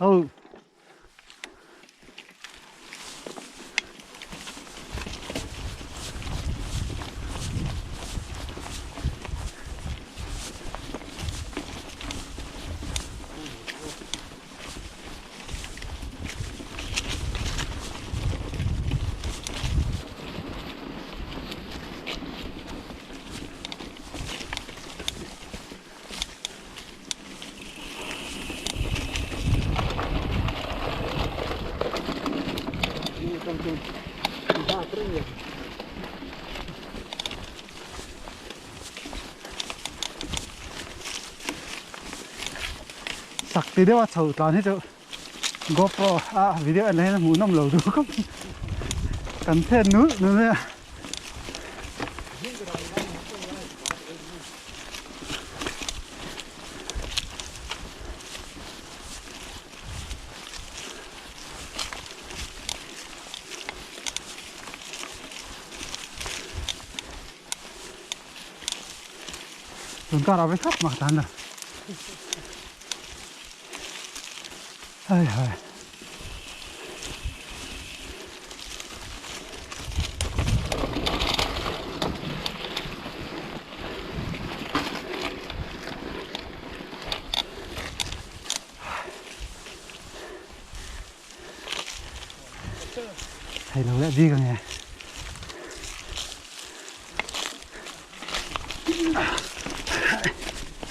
Oh. Sak ti deuh a chho tlan hi chu GoPro a video en hian a hmuhnawm lo duh khawp kan phen nulh nulh mai a. Tun kar a ve khap mak tan la. Ai hai. Thei lo leh bik ang e.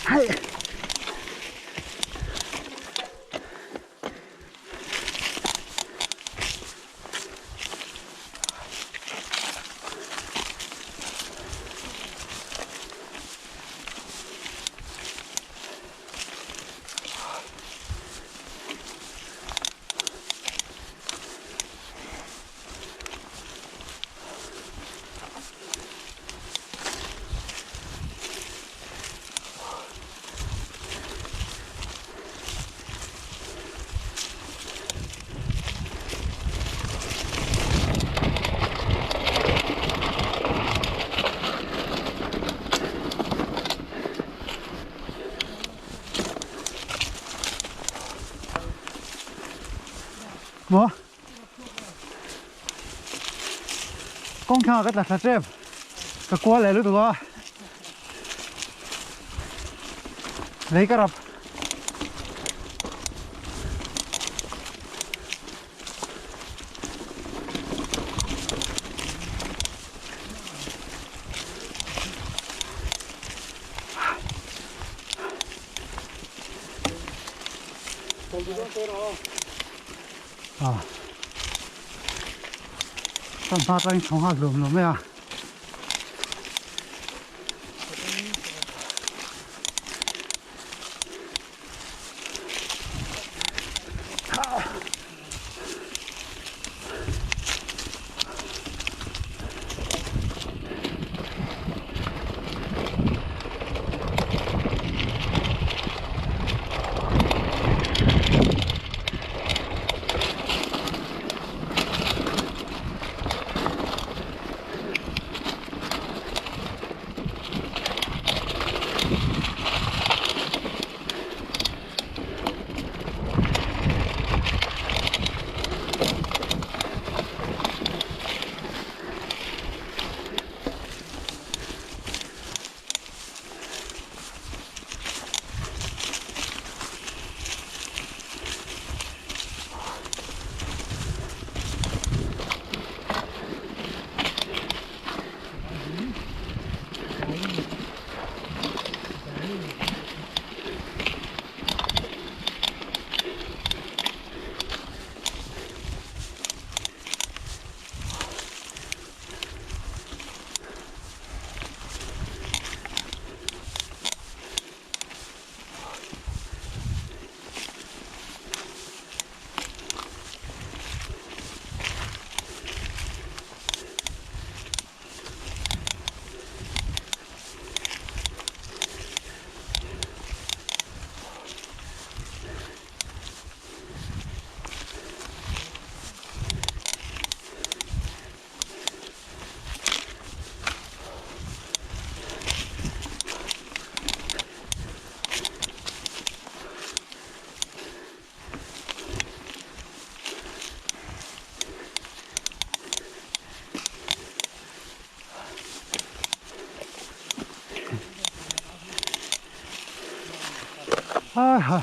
Hei. Maw? Kawng thlangah ka tla thla tep ka kual leh lutuk a lei ka rap À. Tan hma atangin chho nghal hlawm lo mai a. Hai hai.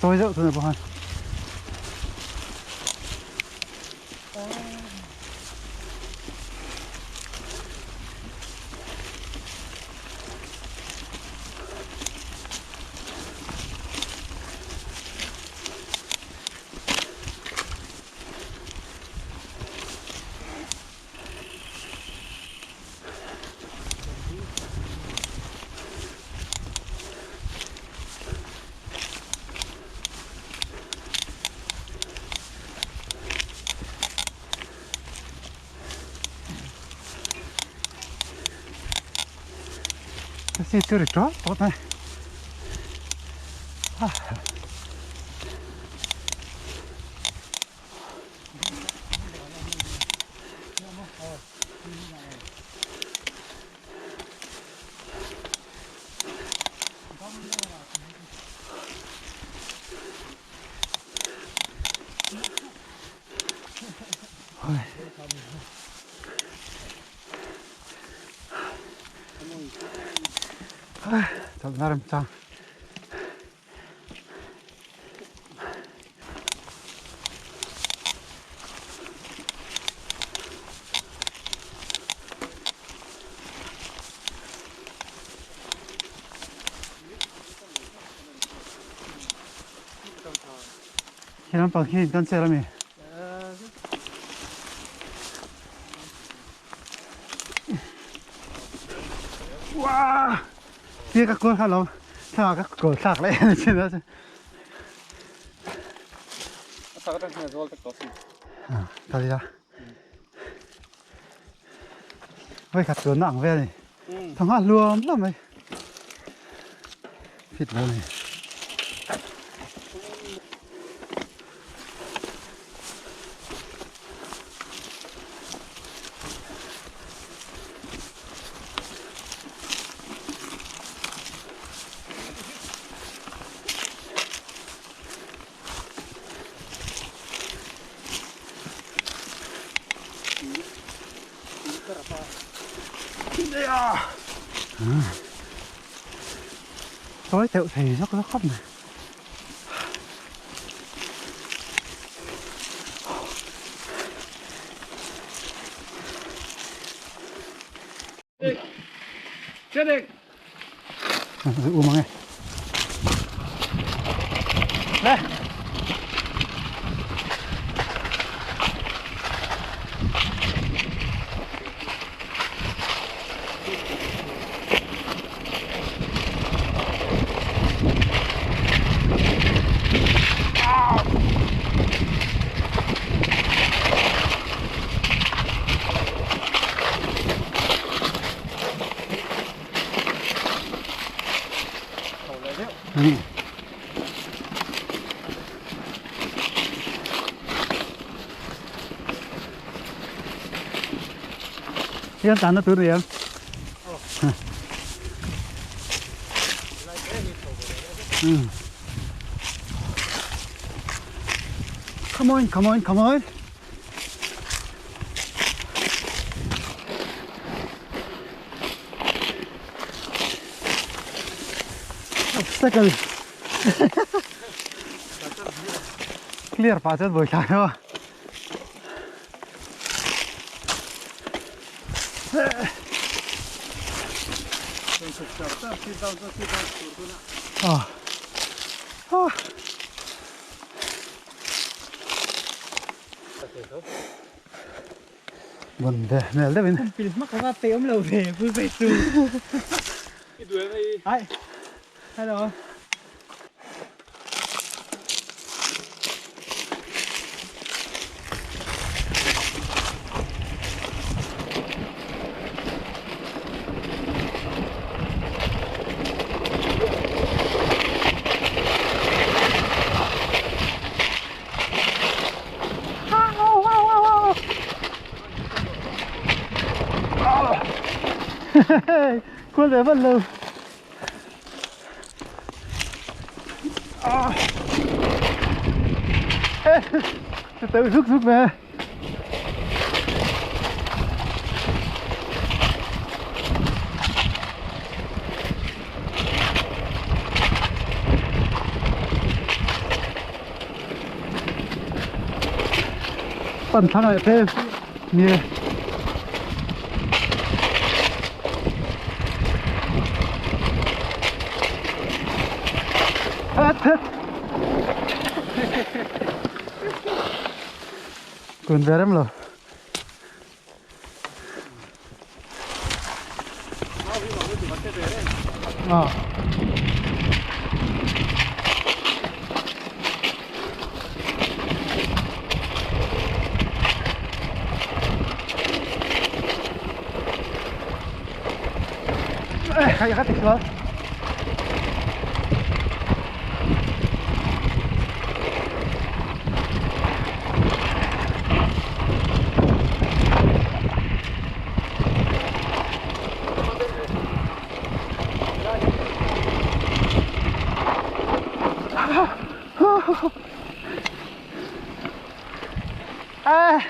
Tôi dậu thôi này bọn. Cái chưa được chó tốt này. Naram chang. Hilam pang hi kan chela mi. Wow. 这个锅看喽，他个狗杀嘞，现在是。啊，到底啦？喂，卡做nặng về này, thằng hát luôn lắm ấy, thịt luôn này. Tối tẹo thì rất rất khóc này. Chết đi. U mà nghe. Đây. Yan tana tur yan. Come on, come on, come on. Obstacle. Clear pa chuan bawi thla emaw. Ah. Ah. Bon ve hmel deuhin. Pil hmak ava pe awm lo ve pui pei chu. I duh em hei? Ai. Hello. Kual ve vat lo. Từ từ rút rút về. Pan thlang ah te ni Kun ve rem lo. À. Hay hát thì À. À.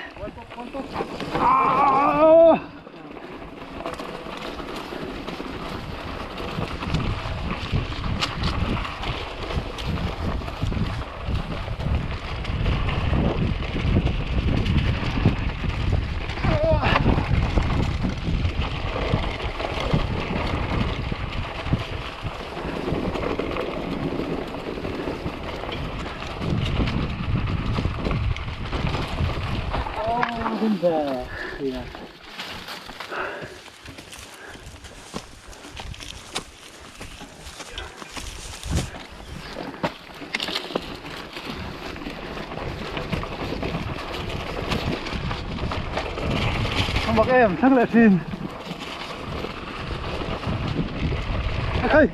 Không bọc em thắng lại xin. Khơi.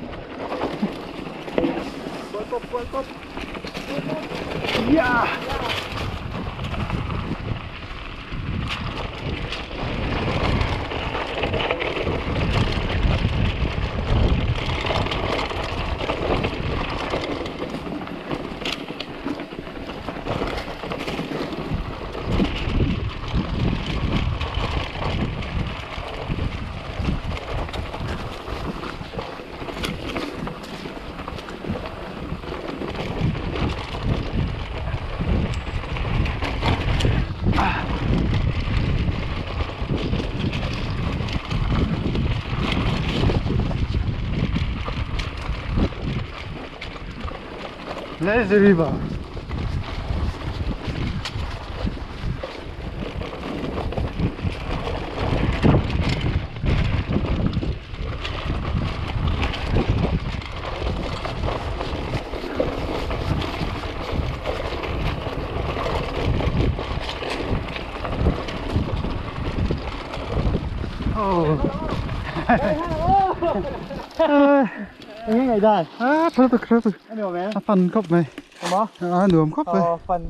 Yeah. Lazy River. Oh. Nghe ngày đàn. À, thôi thôi thôi. Anh hiểu mẹ. Phần khóc mày. Có. À, nuam khóc mày. Phần.